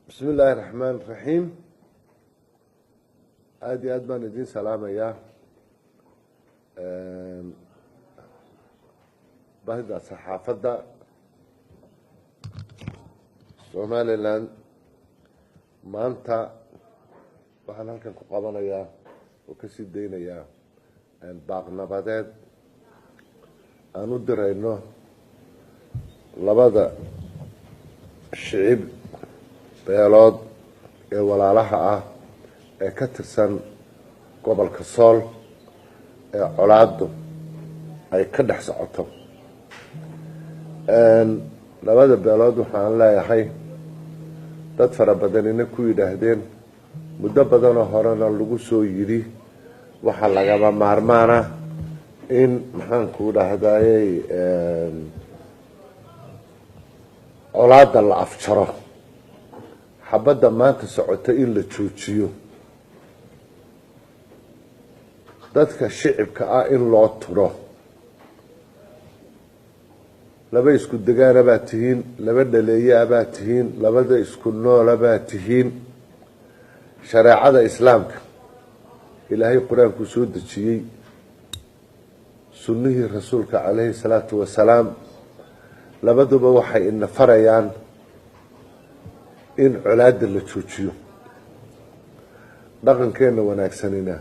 Bismi illaahi raxmaan raxiim. Aada iyo aad baan idiin salaamayaa bahda saxaafadda Somaliland. Maanta waxaan halkan ku qabanayaa oo kasii daynayaa baaqnabadeed aan u dirayno labada shicib beelood ee walaalaha ah ee ka tirsan gobolka Sool ee colaaddu ay ka dhex socoto. Labada beelood waxaan leeyahay, dad fara badanina ku yidhaahdeen, muddo badanoo horena lagu soo yidhi, waxaa lagama maarmaana in, maxaanku dhahdayey, colaadda la afjaro, xabadda maanta socota in la joojiyo, dadka shicibka ah in loo turo. Laba isku degaana baa tihiin, laba dhaleeyaa baa tihiin, labada isku noola baa tihiin. Shareecada Islaamka Ilaahay Qur-aankuu soo dejiyey, sunnihii Rasuulka calayhi salaatu wasalaam, labaduba waxay ina farayaan in colaadda la joojiyo. Dhaqankeenna wanaagsanina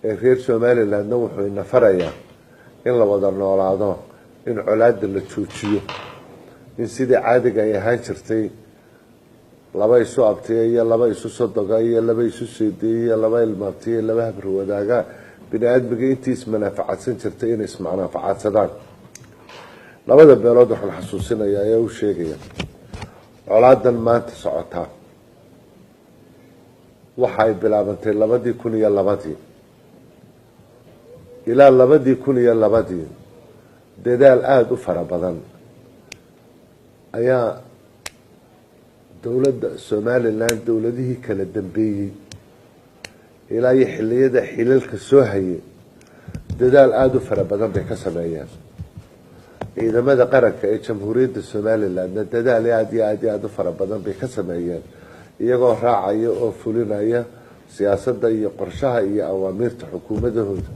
ee reer Somalilandna wuxuu ina farayaa in la wada noolaado, in colaadda la joojiyo, in sidii caadiga ay ahaan jirtay, laba isu abtiya iyo laba isu sodoga iyo laba isu seedeeye iyo laba ilmaabtiya iyo laba habri wadaaga, bini aadmiga intii ismanaafacadsan jirtay inay ismanaafacadsadaan. Labada beelood waxaan xasuusinayaa ee u sheegaya, colaadan maanta socotaa waxaay bilaabantay 2002-dii. Ilaa 2002-dii dadaal aada u fara badan ayaa dowladda Somaliland, dowladihii kala dambeeyey ilaa iyo xiliyada xilalka soo hayay, dadaal aada u fara badan bay ka sameeyeen. Ciidamada qaranka ee Jamhuuriyadda Somalilandna dadaal aada iyo aad iyo aada u fara badan bay ka sameeyeen, iyagoo raacaya oo fulinaya siyaasadda iyo qorshaha iyo awaamiirta xukuumadahooda.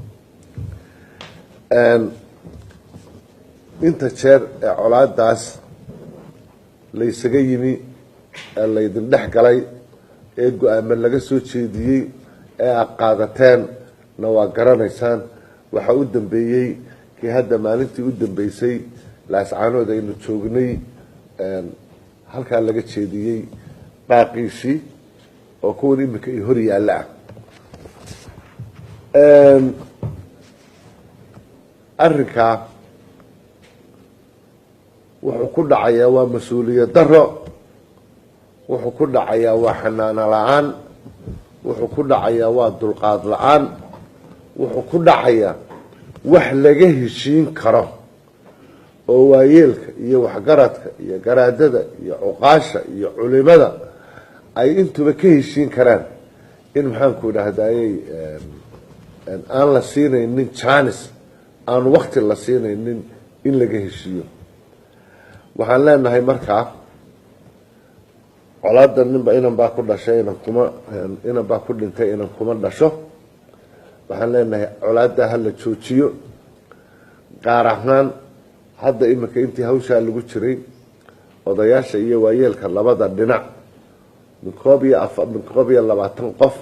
Inta jeer ee colaadaas laysaga yimi ee laydin dhex galay ee go-aamo laga soo jeediyey ee aad qaadateen na waa garanaysaan. Waxaa u dambeeyey kii hadda maalintii u dambeysay Laascaanood aynu joognay, halkaa laga jeediyey baaqiisii oo kuwan iminka i hor yaalla ah. Arrinkaa wuxuu ku dhacayaa waa mas-uuliyad daro, wuxuu ku dhacayaa waa xanaano la-aan, wuxuu ku dhacayaa waa dulqaad la-aan, wuxuu ku dhacayaa wax laga heshiin karo oo waayeelka iyo waxgaradka iyo garaadada iyo cuqaasha iyo culimada ay intuba ka heshiin karaan, in, maxaanku idhahdayey, aan la siinaynin janis, aan wakti la siinaynin in laga heshiiyo. Waxaan leenahay markaa, colaada ninba inan baa ku dhashay, inan kuma, inan baa ku dhintay, inan kuma dhasho. Waxaan leenahay colaadda ha la joojiyo. Gaar ahaan hadda iminka intii hawshaa lagu jiray, odayaasha iyo waayeelka labada dhinac min 21, min 21 qof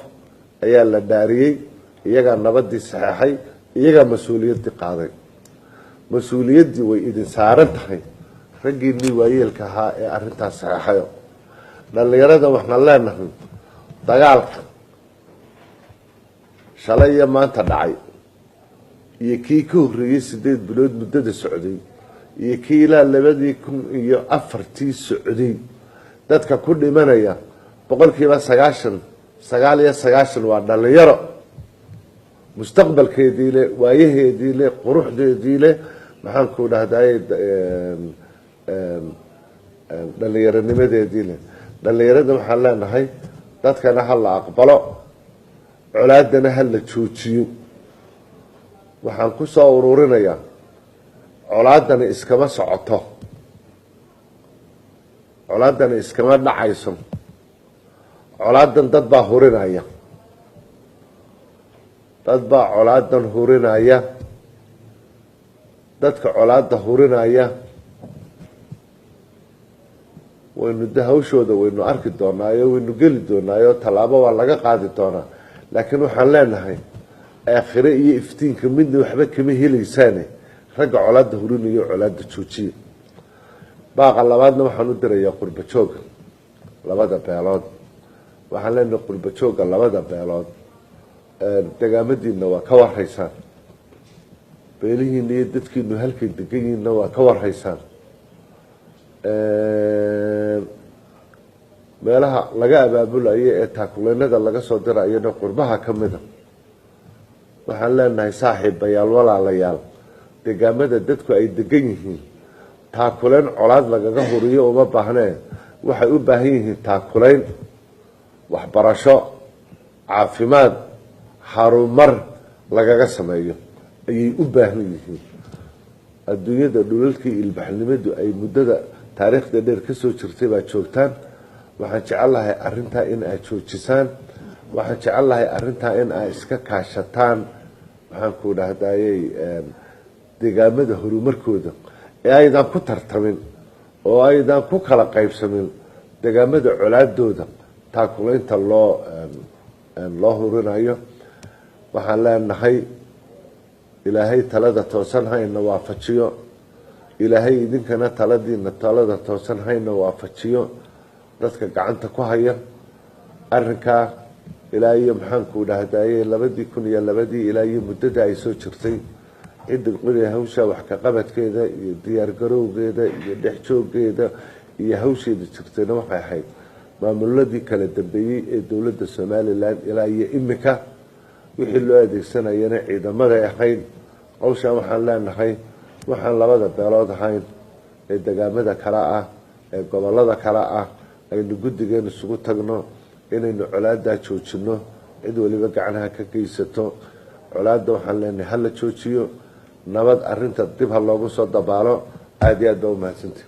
ayaa la dhaariyey. Iyagaa nabadii saxeexay, iyagaa mas-uuliyaddii qaaday. Mas-uuliyaddii way idin saaran tahay, raggiinii waayeelka ahaa ee arrintaas saxeexayo. Dhallinyarada waxaan leenahay, dagaalka shalay iyo maanta dhacay iyo kii ka horreeyey 8 bilood muddada socday iyo kii ilaa 2004-tii socday, dadka ku dhimanaya 90%, 99 waa dhalinyaro mustaqbalkeedii le, waayaheedii le, quruxdeedii le, maxaan ku dhahdaye, dhallinyaronimadeedii le. Dhallinyarada waxaan leenahay, dadkana ha la aqbalo, colaadana ha la joojiyo. Waxaan ku soo ururinayaa, colaadani iskama socoto, colaadani iskama dhacayso. Colaadan dad baa hurinaya, dad baa colaadan hurinaya. Dadka colaada hurinaya waynu de hawshooda waynu arki doonaayo, waynu geli doonaayo, tallaabo waa laga qaadi doonaa. Laakiin waxaan leenahay aakhire iyo iftiinka midna waxba kama helaysaane, ragga colaada hurinayo colaada joojiya. Baaqa labaadna waxaan u dirayaa qurba jooga labada beelood. Waxaan leenahay qurba jooga labada beelood, degaamadiina waa ka warhaysaan, beelihiina iyo dadkiinu halkay degan yihiinna waa ka warhaysaan. Meelaha laga abaabulayo ee taakuleynada laga soo dirayana qurbaha ka mida. Waxaan leenahay saaxiibayaal, walaalayaal, degaamada dadku ay degan yihiin taakuleyn colaad lagaga huriyo uma baahnee. Waxay u baahan yihiin taakuleyn waxbarasho, caafimaad, harumar lagaga sameeyo ayay u baahan yihiin. Adduunyada dhulalkii ilbaxnimadu ay muddada taariikhda dheer kasoo jirtay baa joogtaan. Waxaan jecelahay arrintaa in aad joojisaan, waxaan jecelahay arrintaa in aad iska kaashataan. Maxaan ku dhahdayey, degaamada horumarkooda ee aydan ku tartamin oo aydan ku kala qaybsamin degaamada colaadooda taakulaynta loo hurinayo. Waxaan leenahay Ilaahay talada toosan hayna waafajiyo, Ilaahay idinkana taladiina talada toosan hayna waafajiyo. Dadka gacanta ku haya arrinkaa ilaa iyo maxaanku dhahdaye 2002-dii ilaa iyo muddada ay soo jirtay, cidda qoriya hawsha wax ka qabadkeeda iyo diyaargarowgeeda iyo dhex jooggeeda iyo hawsheeda jirtayna waxay ahayd maamuladii kala dambeeyey ee dowladda Somaliland ilaa iyo imika. Wixii loo adeegsanayana ciidamaday ahayd. Hawshaan waxaan leenahay waxaan labada beelood ahayn ee degaamada kale ah ee gobolada kale ah aynu guddigeena isugu tagno inaynu colaadaa joojino. Cid waliba gacanaha ka geysato colaadda waxaan leenahay hala joojiyo, nabad arrinta dib ha loogu soo dabaalo. Aada iyo aad baa umahadsantahi.